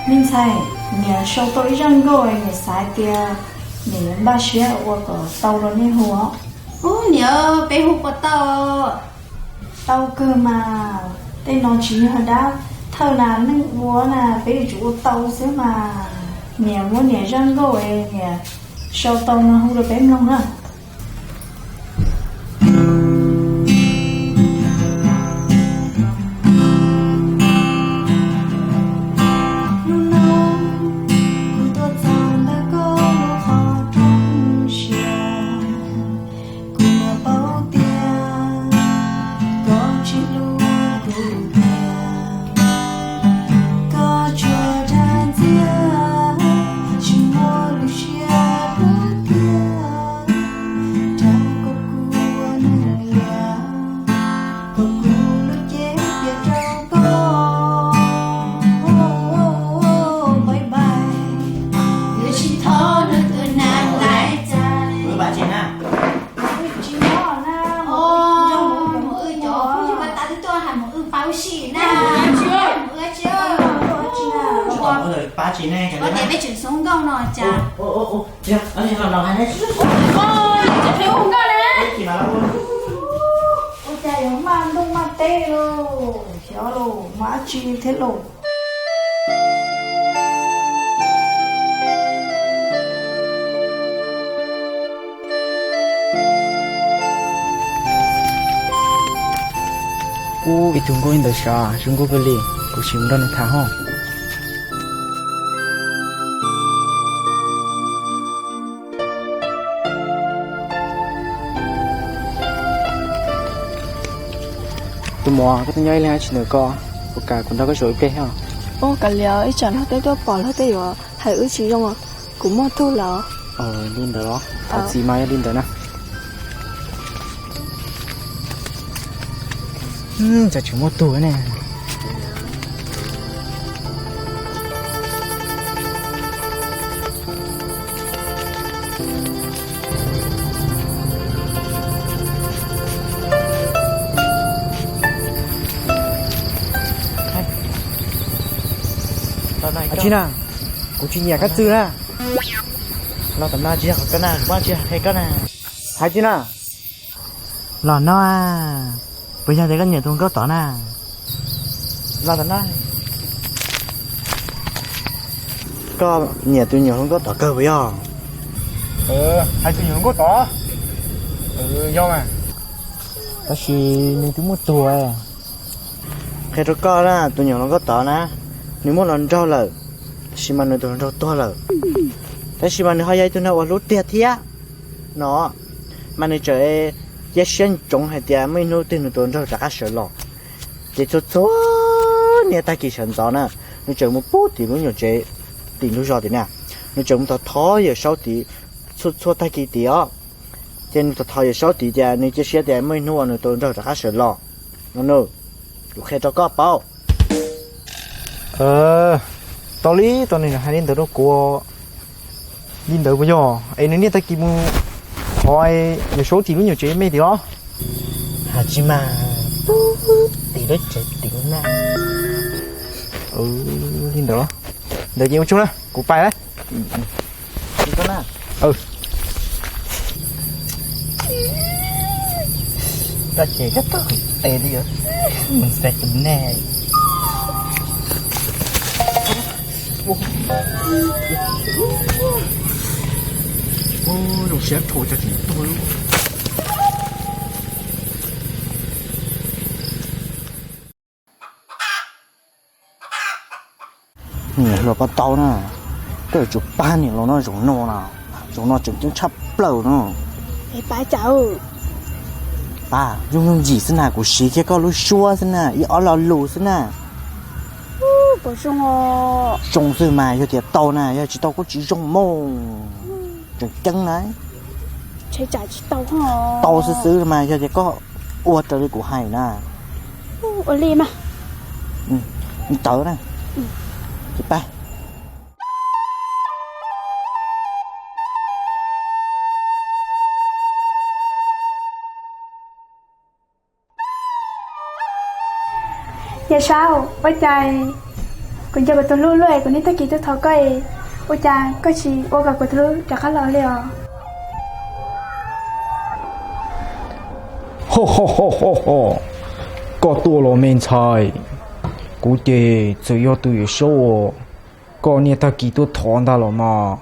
Me ntxhais, niam sau tau ib zaj nkauj, niam xav tias niam yuav npaj siab ua kom tau rau nej hu os. Ub niam, peb hu puas tau? Tau kawg mas, tej no tsis yog dab thawj na, neeg ua na, peb yuav tsum ua tau xwb mas. Niam muab niam zaj nkauj niam sau tau no hu rau peb mloog na. Hnub no kuv tuaj txog ntawm koj lub qhov rooj siab, kuv nyuam paub tias koj tsis hlub kuv tiag, koj tsuas dag ntxias, tsis muaj lub siab hlub tiag, rau kom kuv ua neeg liam, kom kuv lub cev piam rau koj. Bye bye. Yuav tsis thov nws tus nam laiv txais. Wb tsis nyob na, mus wb cov phooj ywg ko tas twb tuaj hais mus wb paub sim na. Mus wb tsis, ua tias peb tseem xub nkauj no cas. Ua cas yuav maj ntuj maj teb lauj, xyov lauj, mus dab tsi thiab lauj. Ub, ib tug nkauj li ntawd sav, zoo nkauj kawg li, kuv sim mus nrog nws tham hos. Tus muam, koj twb nyob ib leeg dab tsi ntawm ko, puas kam kuv nrog koj zaum ib pliag thiab? Ub, kav liam, ib tsam luag tej tuaj pom luag tej yuav hais wb tsis zoo, kuv muaj tug lawm. Li ntawd los thov txim mas yog li ntawd na. Cas tseem muaj tug ne. Hais tsis na, kuv tsis nyiam kab txwg na. Los tom no tsis yog qhov koj na, kuv tsis qhia koj na. Hais tsis na. Los no, puas yog tias koj nyiam tus hluas nkauj tod na? Los tom no. Koj nyiam tus nyuam hluas nkauj tod kawg puas yog? Hais tus nyuam hluas nkauj tod. Yog mas. Tab sis nws twb muaj tug. Qhia rau koj na, tus nyuam hluas nkauj tod na, nws muaj hluas nraug lawm, tab sis mas nws tus hluas nraug tuag lawm. Tab sis mas nws ho yog ib tug neeg uas hlub tiag thiab no, mas nws tseem cia siab ntsoov hais tias muaj ib hnub twg nws tus hluas nraug rov qab sawv los. Ces txhua txhua niaj tag kis sawv ntxov na, nws tseem mus pub tim lub nyuam tsev, tim ntug zos tim na, nws tseem mus thov thov Yawm Saub tid txhua txhua tag kis tid os. Ces nws thov thov Yawm Saub tid tias nws cia siab tias muaj ib hnub uas nws tus hluas nraug rov qab sawv los no. Kuv qhia rau koj paub. Tau li, tau nws hais li ntawd rau kuv. Li ntawd puas yog es nws niaj tag kis mus thov Yawm Saub tim lub nyuam tsev me tim los? Hais tsis mas, tim lub tsev tim lub na. Li ntawd, ntawd ces ua tsaug na, kuv pais lawm. Koj ces koj tau tes li, mus xav tus nej. Zoo siab rho cov tseem tuag. Niam hluas ko tau na, koj yuav tsum pab niam laus no zoo no na, zoo no tseem ceeb tshaj plaws no. Pab cas? Pab yooj yooj yim xwb na, kuv siv kiag koj lub suab xwb na, ib ob lo lus xwb na. Zoo xwb mas, yog tias tau na, yog tsis tau kuj tsis zoo mog. Tseem ceeb na. Tau xwb xwb mas, yog tias koj ua raws li kuv hais na. Ua li mas. Tawv na. Ces pab. Yawm Saub, ua cas kuv Kuv nco kuv tus hlub luaj es kuv niaj tag kis tuaj thov koj es, ua cas koj tsis ua kom kuv tus hlub rov qab los li os? Koj tuaj los me ntxhais, kuv ces txawm yog tus Yawm Saub uas koj niaj tag kis tuaj thov ntag los mas.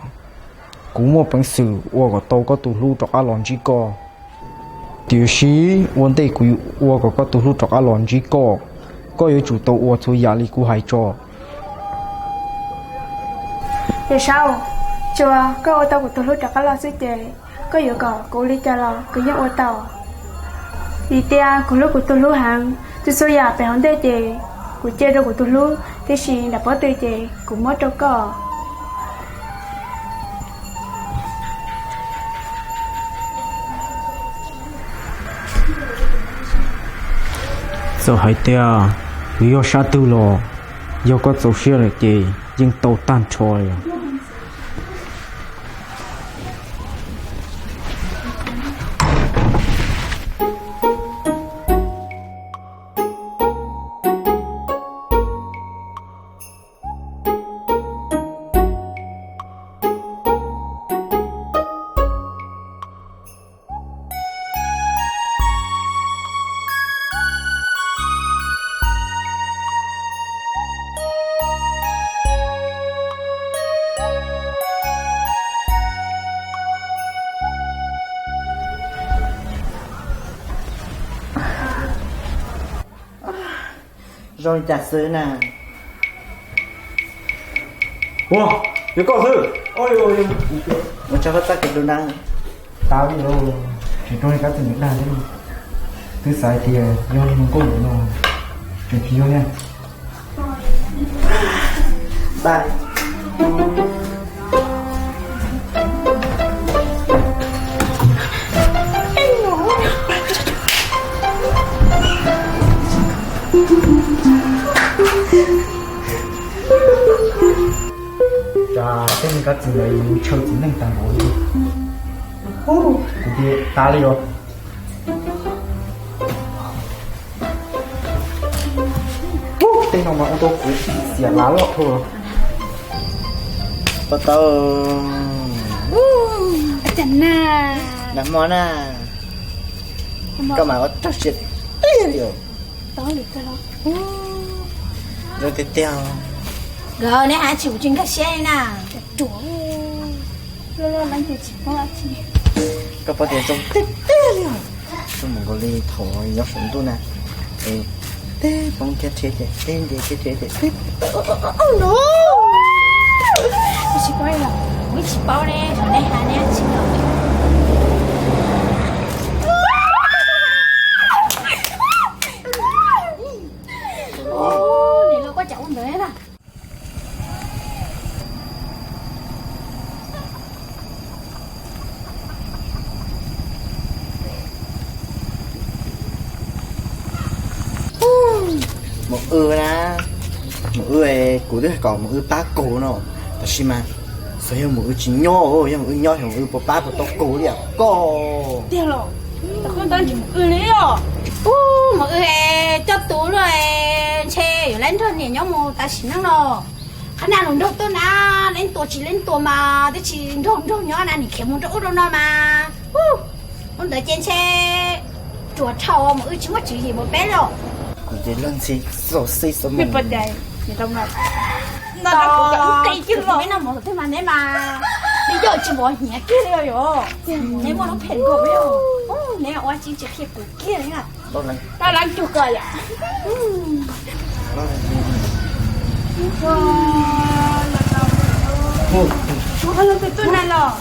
Kuv muaj peev xwm ua kom tau koj tus hlub rov qab los ntsib koj. Tiam sis ua ntej kuv ua kom koj tus hlub rov qab los ntsib koj, koj yuav tsum tau ua txhua yam li kuv hais tso. Yawm Saub, tsuas koj ua tau kuv tus hlub rov qab los xwb ces koj yuav kom kuv ua li cas los kuv yeej ua tau. Vim tias kuv hlub kuv tus hlub heev, txhua txhua yam pem hauv ntej ces kuv cia rau kuv tus hlub, tiam sis nram pob tw ces kuv muab rau koj. Txawm hais tias yuav yog sab twg los, yog koj txaus siab lawm ces yeej tau tag nrho li. Zoo li cas xwb na? Ua, yog koj xwb. Ua tsaug koj txoj kev hlub na. Tab vim los tseem rau li kab txim dag thiab. Twb xav hais tias yog li nkauj ntawd no, tseem tsis yog thiab. Cas tej me kab txim ntawd yuav mus tshaw txiv neej tag npaum li. Kuv tias tas li os. Tej no mas ua rau kuv xiam lav loj dhau. Pov tau. Cas na, nag hmo na, koj mas ua raug siab tiag li os. Zoo tiag tiag. Nkawd neb hais tsis kuv tsis nkag siab li na. Ruam, loj loj leej ces tsis paub dab tsi. Koj paub tias zoo tiag tiag li os. Zoo mus nkaus li thaum nyob saum ntuj na. Teb poob kiag rhe ces teb nce kiag rhe ces teb. Tsis paub li os, kuv tsis paub ne, neb hais neb tsis los. Nim no koj cas ua ntawd na. Mus w na, mus w, kuv twb hais kom mus w pab kuv no, tab sis mas xyov yog mus w tsis nyob, yog mus w nyob xyov mus w puas pab puas tau kuv li os koj. Tiag los, koj tab tsis mus w li os. Mus w coj tus luaj, ntshe yuav lab nrog niam nyob mus tam sim neej no. Qhov na nws nrog tuaj na, leej tua tsis leej tua mas twb tsis nrog nrog nyob na, nim khiav mus rau ub rau no mas. Ub, ua ntawd ces ntshe ruam dhau mus w tsis muaj tswv yim mus peb los. Kuv ces luag ntxhi xo xi xo me. Neb no mov twg mas neb mas, neb yog tsis mov hniav kiag li os. Neb muaj lub phem nkaus li os. Neb ua tsis tsis qhia kuv kiag li na. Tau lab cuag ko yom. Tus tuaj na los.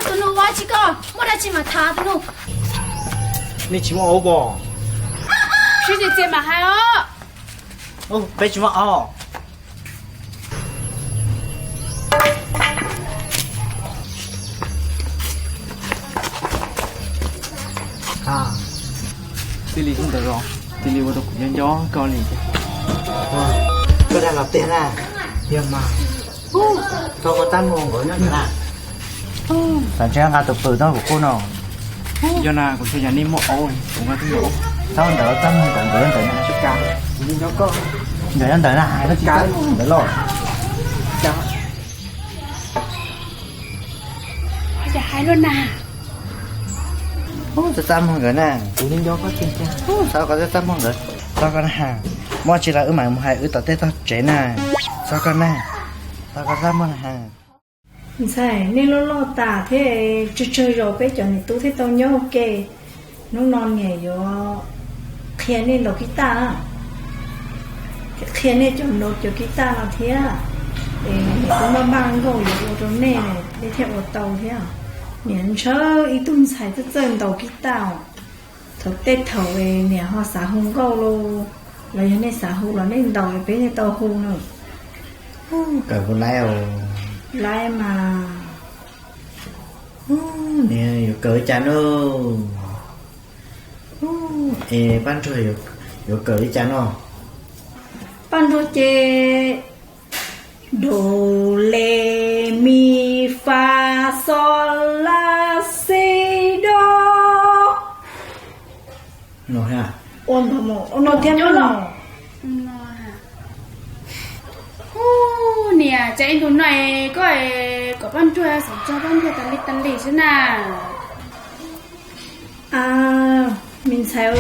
Tus nus ua tsis koj muaj dab tsi mas tham tus nus. Nej tsis muaj aub pom? Sib txias txias mam hais os. Peb tsis muaj aub. Cia li ntawd los, cia li ua rau kuv nco nco koj li thiab. Koj dag los tiag na? Yog mas. Txhob koj txaj muag nkawd nyob ntawd na. Tam ntsis nqa tus pwm tuaj kuv qub no. Yog na, kuv xav yog nej muaj aub, kuv nqa tuaj yog aub. Txhob ntawd txaj muag nkawd ntawd na. Nkawd nyob ntawd na, koj tsis txaj muag ntawd los. Cas hais luaj na. Txhob txaj muag nkawd na. Txhob koj txaj muag nkawd. Txhob koj na. Muaj tsis los wb mam mus hais wb tom tej tog tsev na. Txhob koj na. Txhob koj txaj muag na. Ntxhais, nej loj loj tas thiab, tsawg tsawg zaus peb cov niam tub thiaj tau nyob ua ke. Hnub no niam yuav qhia nej ntaus kib taj, qhia nej cov ntaus cov kib taj no thiab. Es niam tub maj maj nkauj yuav ua rau nej, nej thiaj ua tau thiab. Niam ntshaw ib tug ntxhais txawj txawj ntaus kib taj os. Thaum tej thaum niam ho xav hu nkauj los, los yog nej xav hu los nej ntaus peb thiaj tau hu na. Kawm puas laib os? Laib mas. Niam yuav kawm li cas no? Es Paj Ntsuag yuav kawm li cas no? Paj Ntsuag ces do, re, mi, fa, sol, la, si, do. Ua no thiab no. Hu, niam, cas ib ntus no koj kom Paj Ntsuag xav txog Paj Ntsuag tas li tas li xwb na. A, me ntxhais,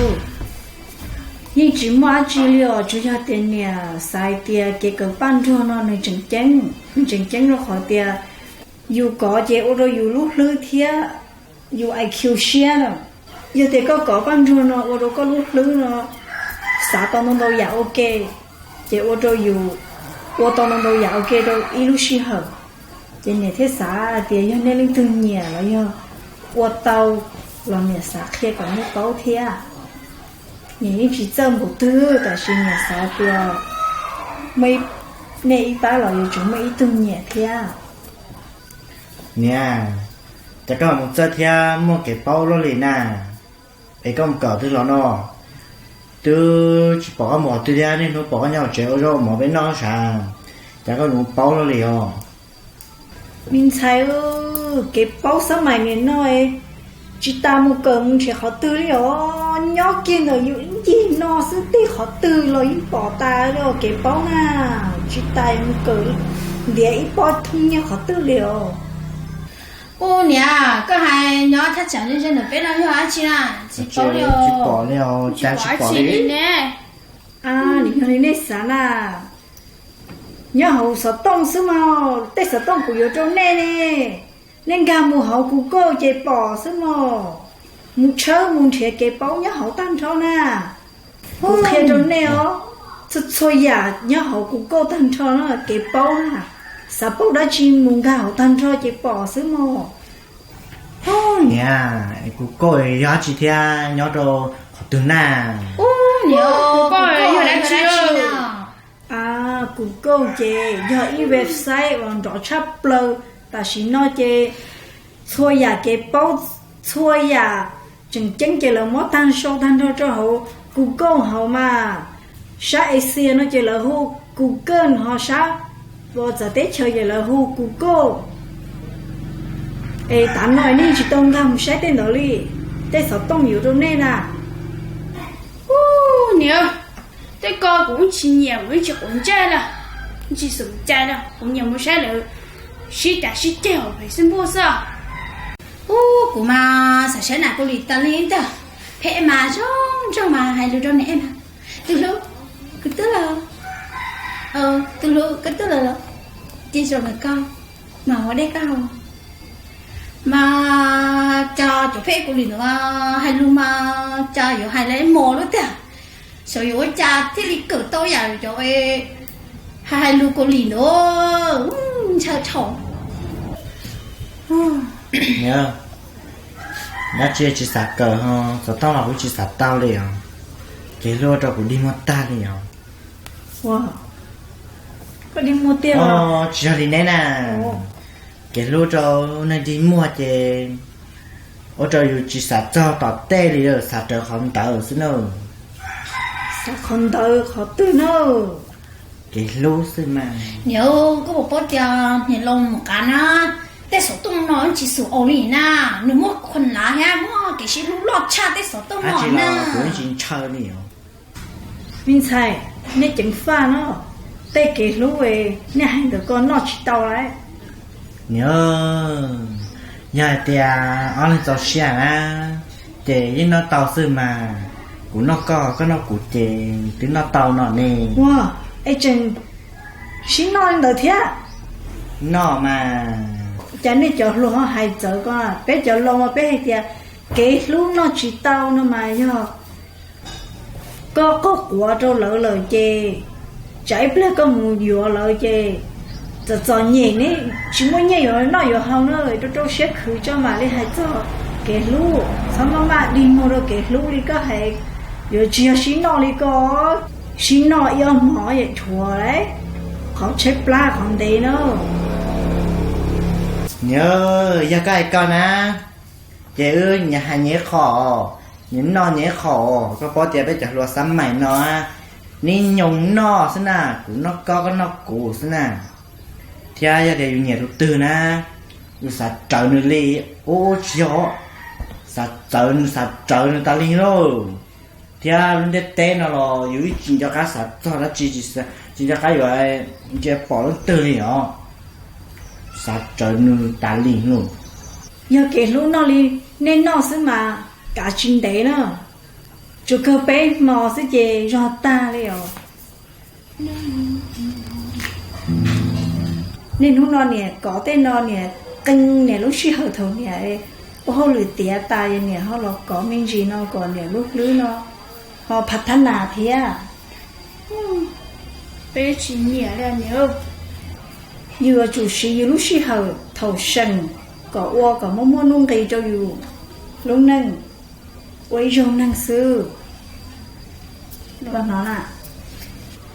yeej tsis muaj dab tsi li os, tsuas yog tias niam xav hais tias kev kawm Paj Ntsuag no nws tseem ceeb, nws tseem ceeb rau qhov tias yus kov ces ua rau yus lub hlwb thiab yus I Q siab lawm. Yog tias koj kov Paj Ntsuag no ua rau koj lub hlwb no xav tau ntau ntau yam ua ke, ces ua rau yus ua tau ntau ntau yam ua ke rau ib lub sij hawm. Ces niam thiaj xav hais tias yog nej leej twg nyiam los yog ua tau los niam xav qhia kom nej paub thiab. Niam yeej tsis txawj npaum twg tab sis niam xav tias nej ib pab los yuav tsum muaj ib tug nyiam thiab. Niam, cas koj mus txawj thiab muaj kev paub luaj li na? Es koj mus kawm twg los no? Twb tsis pom koj mus qhov twg thiab, niaj hnub pom koj nyob hauv tsev ua zaub ua mov peb noj sav, cas koj mus paub luaj li os? Me ntxhais, kev paub xab mais niam no, tsis tas mus kawm mus nrhiav qhov twg li os, nyob kiag ntawm yus ib ncig no xwb, tej qhov twg los yeej pom tas li os kev paub na. Tsis tas mus kawm ntiav ib pob thooj nyiaj qhov twg li os. Ub niam, koj hais nyob thaj tsam ze ze ntawm peb no yog dab tsi na? Tsis paub li os, tsis pom li ne. Nim yog li nej xav na, nyob hauv xov tooj xwb mas, tej xov tooj kuv yuav rau nej ne, nej nkag mus hauv Google ces pom xwb mog. Mus tshawb mus nrhiav kev paub nyob hauv tag nrho na. Kuv qhia rau nej os, txhua txhua yam nyob hauv Google tag nrho na, kev paub na. Xav paub dab tsi mus nkag hauv tag nrho ces pom xwb mog. Niam, Google yog dab tsi thiab nyob rau qhov twg na? Ub niam, Google yog dab tsi na? Google ces yog ib website uas nrov tshaj plaws tam sim no ces txhua yam kev paub, txhua yam tseem ceeb ces lawv muab tag sau tag nrho rau hauv Google hauv mas. Sab Asia no ces lawv hu Google, ho sab uas txawv teb chaws ces lawv hu Google. Es tav no nej tsis tau nkag mus saib tej ntawd li, tej xov tooj yuav rau nej na. Ub niam, tej ko kuv tsis nyiam, kuv tsis quav ntsej li, tsis xum cai li, kuv nyiam mus saib lawv sib cav sib ceg hauv Facebook xwb. Ub, kuv mas xav saib nas Kaus Lim tas li ntag, phem mas zoo nraug mas hais lus rau niam mas. Tus hlub, kuv tuaj lawm. Tus hlub, koj tuaj lawm los? Ces zoo nkauj, mas ua dej koj haus. Mas cas cov phem Kaus Lim ntawd mas hais lus mas cas yuav hais li mos lub tiag. Xyov yuav ua cas thiaj li kawm tau yam cov hais lus Kaus Lim ntawd, ntshaw dhau. Dab tsi tsis xav kawm ho xov tooj los kuv tsis xav tau li os. Kev hlub ua rau kuv dig muag tag li os. Koj dig muag tiag los? Tsis yog li neb na. Kev hlub rau neeg dig muag ces ua rau yus tsis xav txog tom tej li, xav rawv qhov ntawd xwb na. Qhov ntawd qhov twg na? Kev hlub xwb mas. Niam, koj puas paub tias niam laus mus qav na, tej xov tooj no tsis xum aus li na, nws muaj khuam lav thiab muaj kev sib hlub loj tshaj tej xov tooj no na. Kuv yeej tsis ntshaw li os. Me ntxhais, nej ceev faj no, tej kev hlub nej hais ntawm ko noj tsis tau lawm. Niam, yog hais tias ob leeg txaus siab na, ces yeej noj tau xwb mas. Kuv noj koj, koj noj kuv ces twb noj tau no ne. Ua, es tseem sib noj li ntawd thiab? Noj mas. Cas nej cov hluas ho hais txawv ko, peb cov laus mas peb hais tias kev hlub noj tsis tau no mas yog koj qaug quav rau lawv lawm ces tsam ib pliag koj mus yuav lawv ces txom txom nyem ne, tsis muaj nyiaj yuav noj yuav haus na, rau rau siab khwv tso mam li hais txog kev hlub. Txhob maj maj dig muag rau kev hlub li koj hais, yuav tsis yog sib noj li ko, sib noj ib ob hmos yam dhuav lawm, qhov tshaib plab qhov ntev na. Niam, yog koj hais ko na, ces wb nyias hais nyias ib qho, nyias noj nyias ib qho. Koj paub tias peb cov hluas xab mais no, neb nyoos noj xwb na, kuv noj koj koj noj kuv xwb na, thiab yog tias yus nyiam tus twg na, yus xav rawv nws li, ub tsis yog, xav txawv nws xav rawv nws tas li lauj. Thiab lub ntiaj teb no los yus ib tsis nco qab xav txog dab tsi, tsis nco qab yuav ntsia pom leej twg li os, xav rawv nws tas li lauj. Yog kev hlub noj li nej noj xwb mas kav tsis ntev na, tsuas kawg peb hmo xwb ces zog tag li os. Niaj hnub no niam kov tej no niam qee niam lub sij hawm thaum niam ua hauj lwm tiav tas niam ho los kov me ntsis no kom niam lub hlwb no ho phav thab nas thiab. Peb tsis nyiam li niam. Yus yuav tsum siv yus lub sij hawm thaum seem kom ua kom muaj muaj nuj nqis rau yus lub neej, ua ib zaug neeg xwb.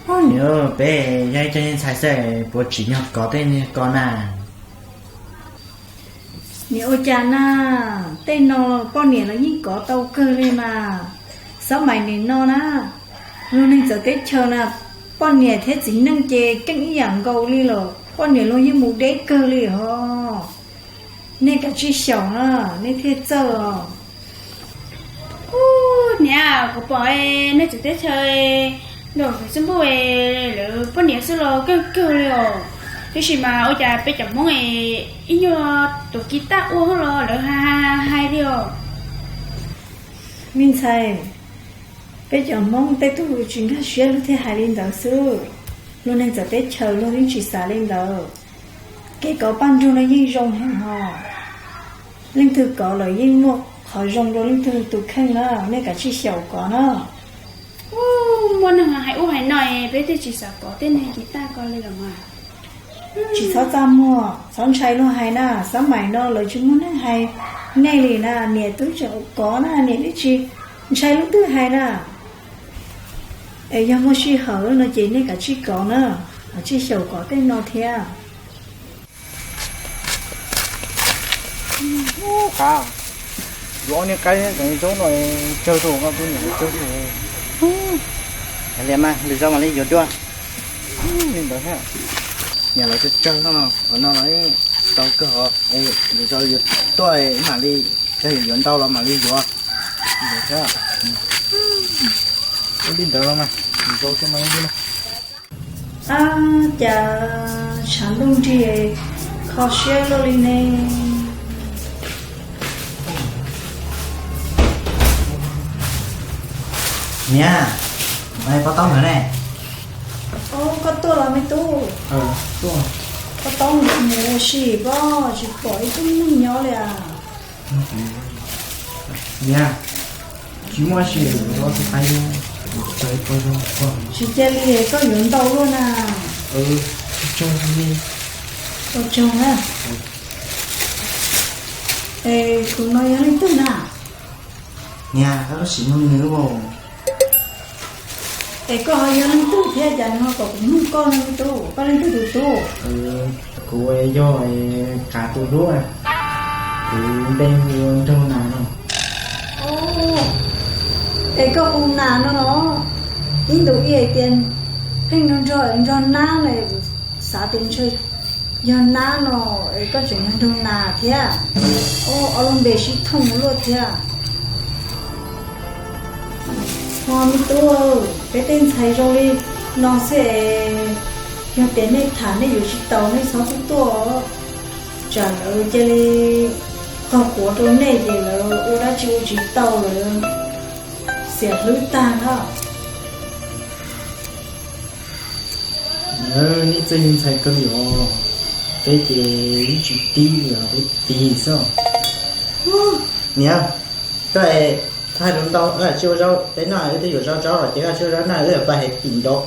Niam, peb yog ib co niag ntxhais xwb puas tsim nyog kov tej niag ko na? Niam ua cas na, tej no poj niam los yeej kov tau kawg li mas. Xab mais nim no na, luag neeg txawv teb chaws na, poj niam thiab txiv neej ces keej ib yam nkaus li lawm, poj niam luag yeej mus deb kawg li os. Nej kav tsij xyaum na, nej thiaj txawj os. Niam, kuv pom neeg txawv teb chaws nraum Facebook lawv poj niam xwb los kawg kawg li os, tiam sis mas ua cas peb cov Hmoob ib nyuag tuav kiv taj ua los lawv hais hais li os. Me ntxhais, peb cov Hmoob tej tug tsis nkag siab luag thiaj hais li ntawd xwb. Luag neeg txawv teb chaws luag yeej tsis xav li ntawd. Kev kov paj nrug no yeej zoo heev hos. Leej twg kov lawm yeej muaj qhov zoo rau leej twg tus kheej na, nej kav tsij xyaum kov na. Muaj neeg hais ub hais no peb thiaj tsis xav kov tej neeg kiv tag ko li los mas. Tsis txhob txaj muag, txhob ntshai luag hais na, xab maim no lawv tsis muaj neeg hais nej li na, niam twb tseem kov na, niam twb tsis ntshai leej twg hais na. Es yog muaj sij hawm no ces nej kav tsij kov na, kav tsij xyaum kov tej no thiab. Ub, qav, yuav ob niag qaib tseem zaub no tsawg rau koj pub niam tsawg rau. Ub, li mas lwm zaus mam li yuav dua. Li ntawd thiab, niam lawv tsawg tsawg no, qhov no los tau kawg os. Lwm zaus yuav tuaj mam li, tsawg yuav ntau los mam li yuav. Li ntawd thiab, li ntawd los mas lwm zaus tuaj mam li no. Ab, cas tshav ntuj nrig kho siab luaj li ne. Niam, pob taub ntawd ne. Koj tuaj los me tub? Pob taub mus ua si pob, tsis pom ib tug neeg nyob li as. Niam, tsis muaj si, kuv rov tus qaib, tsis cia li koj yuav ntau luaj na. Ua tsaug na. Es tus no yog leej twg na? Niam, koj sim nug nws. Es koj ho yog leej twg thiab cas nws ho kom kuv nug koj no me tub, koj leej twg tus tub? Kuv yog Qav tus hlub, kuv npe hu ua Nraug Nas no. Es koj hu Nas no los? Ib ntus ib hais tias pheej nrog nrog nrog nab no, xav tias ntshe yog nab no es koj tseem nrog nrog nas thiab. Ob lub npe sib thooj luaj thiab. Ho me tub, peb tej ntxhais zoo li no xwb es, yog tias nej tham nej yuav tsis tau nej txhob tuaj tuaj, tsam lawv cia li qog quav rau nej ces lawv ua dab tsi ua tsis tau lawv xiam hlwb tag na. Nej txawj ntxhais kawg li os, peb ces yeej tsis tib li os, peb tig xwb. Niam, koj txhob hais lus ntau, wb tsis ua zaub, peb noj wb twb yuav zaub tsob ces koj tsis ua zaub noj, wb pais hais pim nraud.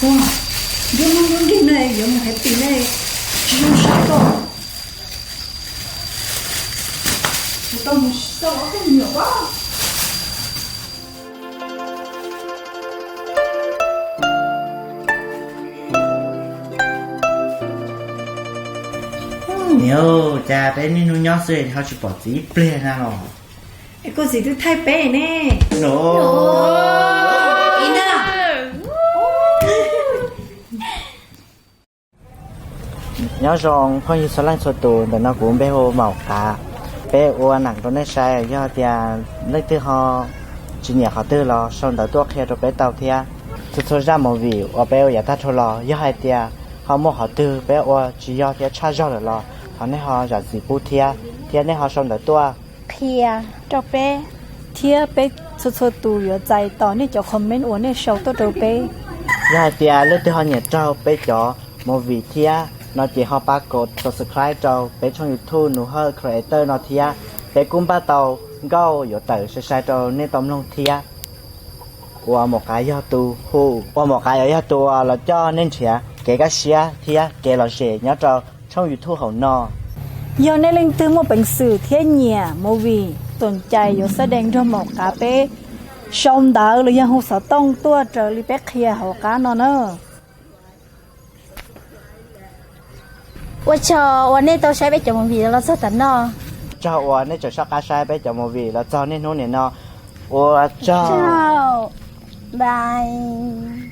Ua, nruab hnub nruab nrig ne yuav mus hais pim ne, tsis zoo siab koj. Kuv tau mus txog ob tug me nyuam ua. Niam, cas peb niaj hnub nyob xwb ho tsis pom txiv ib pliag na los? Es koj txiv twb thaij peb ne. Nyob zoo phooj ywg txhua leej txhua tus, ntawm no kuv npe hu Maum Qav. Peb ua neeb rau nej saib, yog tias leej twg ho tsis nyiam qhov twg los sau ntawv tuaj qhia rau peb tau thiab. Txhua txhua zaj movie uas peb ua yav tag dhau los, yog hais tias ho muaj qhov twg peb ua tsis yog thiab tshaj zog lawm los thov nej ho zam txim pub thiab, thiab nej ho sau ntawv tuaj qhia rau peb, thiab peb txhua txhua tus yuav txais tos nej cov comment uas nej sau tuaj rau peb. Yog hais tias leej twg ho nyiam raug peb cov movie thiab no ces ho pab kom subscribe rau peb tshooj YouTube Nus Hawj Creator no thiab. Peb kuj npaj tau nkauj yuav tawm sai sai rau nej tau mloog thiab. Uas Maum Qav yog tus hu, uas Maum Qav yuav yog tus uas los coj nej nrhiav kev kaj siab thiab kev lom zem nyob rau tshooj YouTube hauv no. Yog nej leej twg muaj peev xwm thiab nyiam movie, txaus ntshai yuav xab dees nrog Maum Qav peb sau ntawv los yog hu xov tooj tuaj raws li peb qhia hauv qab no na. Ua tsaug uas nej tau saib peb cov movie los txog tam no. Tsaug uas nej tseem soj qab saib peb cov movie los txog niaj hnub nim no. Ua tsaug. Bye.